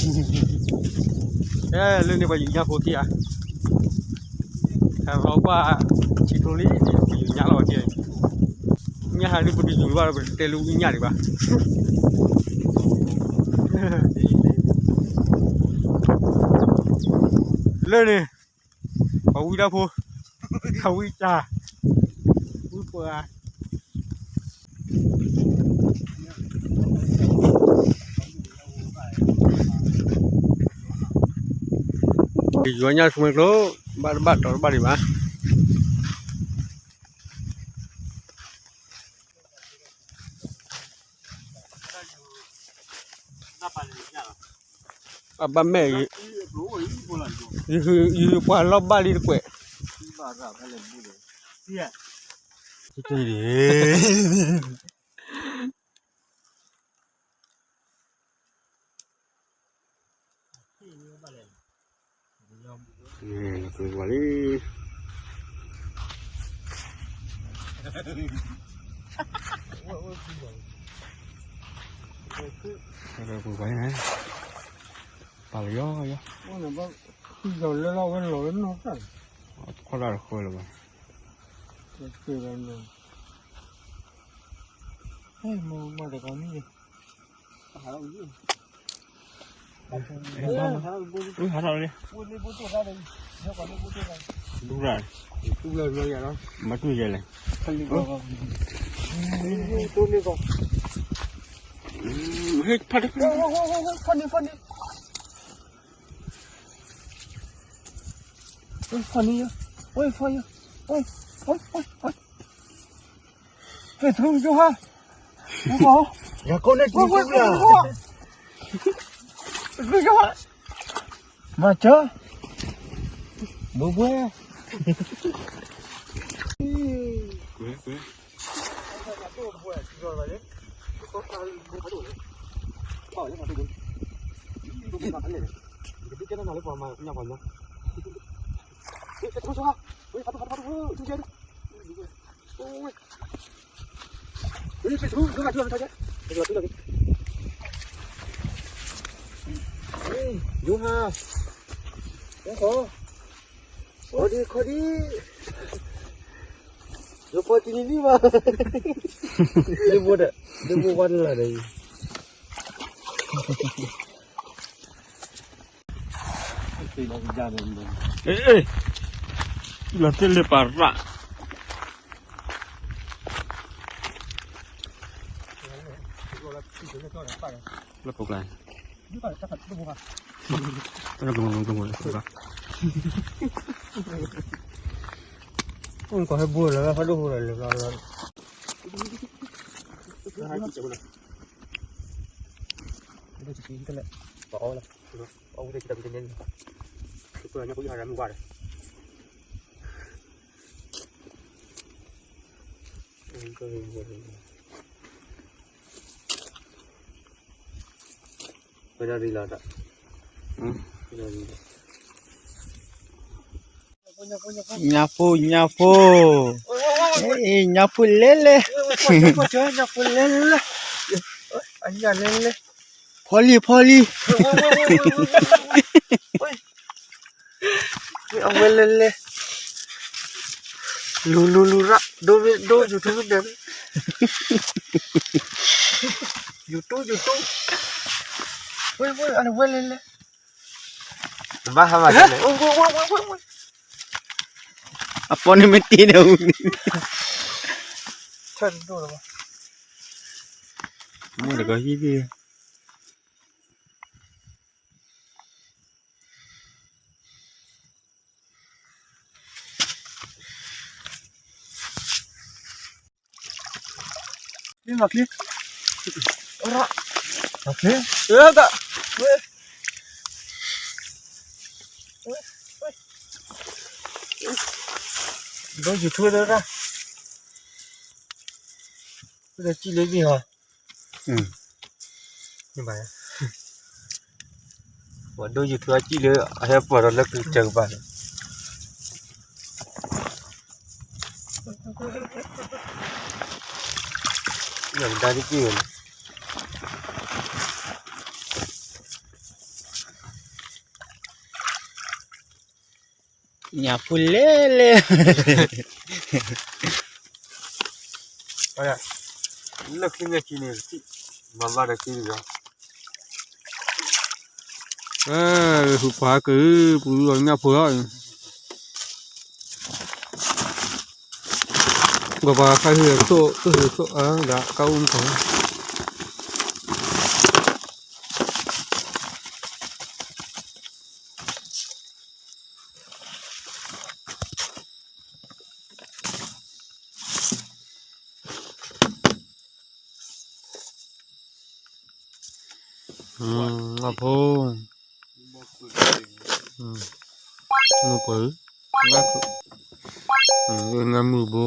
အဲ လၢန့ၣ်ပှၤယူၤညၣ်ဖိခံဂၤ, ဟဲလီၤကွၢ်ထံကျိလံန့ၣ် ပယူၤညၣ်လီၤဝဲခံဂၤ, ညၣ်ဟးဒ်ပတယူၤဘၣ်ဒီး ပတတဲလၢဝံၣ်ညၣ်ဒံးဘၣ်. လၢန့ၣ် ပှၤဝံၣ်တၢ်ဖိ, အဝံၣ်တၢ်, ဝံၣ်ပှၤ ယွၤညၣ်ဆူမဲာ်ကျိ, ဘၣ်တဘၣ်တီၤတဘၣ်ဒံးဘၣ်. အဘၣ်မဲာ်, ယဟုပှၤလီၢ်ဘၣ်လံတကွဲး. ပှၤလံ, ပှၤလံ, ပာ်လီၤယီယီ, ခွါဒၣ်တဃၢလၢၤဘၣ်. ဟးထီၣ်လံ, ဒူရၣ်, မၤတူၢ်ယဲလဲၣ်, ဟဲဖးတဖးန့ၣ်, ဖးန့ၣ်, ဖးန့ၣ်, ဖးန့ၣ်, ဖးန့ၣ်, ဟဲထူယိၤဟၣ်, ယၤကိးန့ၣ်ထူယိၤဟၣ်, ထူယိၤဟၣ်, မၤစၢၤ, ဘိဘိ, ယိၤဟၣ်, ခီဒံ ခီဒံ, ယဖိတနံၤနံၤဘၣ်, လၢဘိဒီး, လၢဘိဝါတလၢ်ဒီး, လီၤတ့ၢ်လၢပၢ်ရၣ်, လၢပူၤကျါ, ကဟဲဘိလၢဖးဒိၣ်ဖိလၢလၢလၢ, အဝဲသ့ၣ်ကတၢၢ်န့ၣ်, ဝဲဒၣ်ဒ်လီၤ, ညၣ်ဖိ ညၣ်ဖိ, ညၣ်ဖိလဲၣ်လဲၣ်, ညၣ်ဖိလဲၣ်လဲၣ်, ဖီလံ ဖီလံ, အဝဲလဲၣ်လဲၣ်, လူၤလူၤလူၤရၣ်, ဒိ ဒိ YouTube မ့ၢ်နၤ, YouTube YouTube, ဝဲ ဝဲ အဝဲလဲၣ်လဲၣ်, ဘၣ်ဟးဘၣ်လဲၣ်, အပီန့ၣ်မ့ၢ်တ့ၢ်ဒီး, မ့ၢ်တကီဟံၣ်သ့ၣ် မၤချ့, မၤချ့, အၢ တၢ်, ဝဲ, ဒိ YouTube တၢ်, ဝဲဒၣ်စံၣ်လၢမ့ၢ်ဟီ, ပှၤဒိ YouTube အစံၣ်လၢ အဟဲပှၤဒီးလၢကစၢၢ်ကပၤန့ၣ်, မဒါတက့ၢ်ဝဲန့ၣ်, ညၣ်ဖိလဲၣ်လဲၣ်, လၢခံန့ၣ်ခံန့ၣ်, မၤဘၣ်ဒီးခံတဂၤ, ဟူးပှၤက့ၤ ပူၤလီၤညၣ်ဖိလီၤ, ပှၤပှၤခါဟ့ၣ်တခိၣ် တဟ့ၣ်တခိၣ် အဒၣ်ကအိၣ်မူခိၣ် အဖိ, မုၢ်ပှၢ်, နၢ်မုၢ်ဘိ,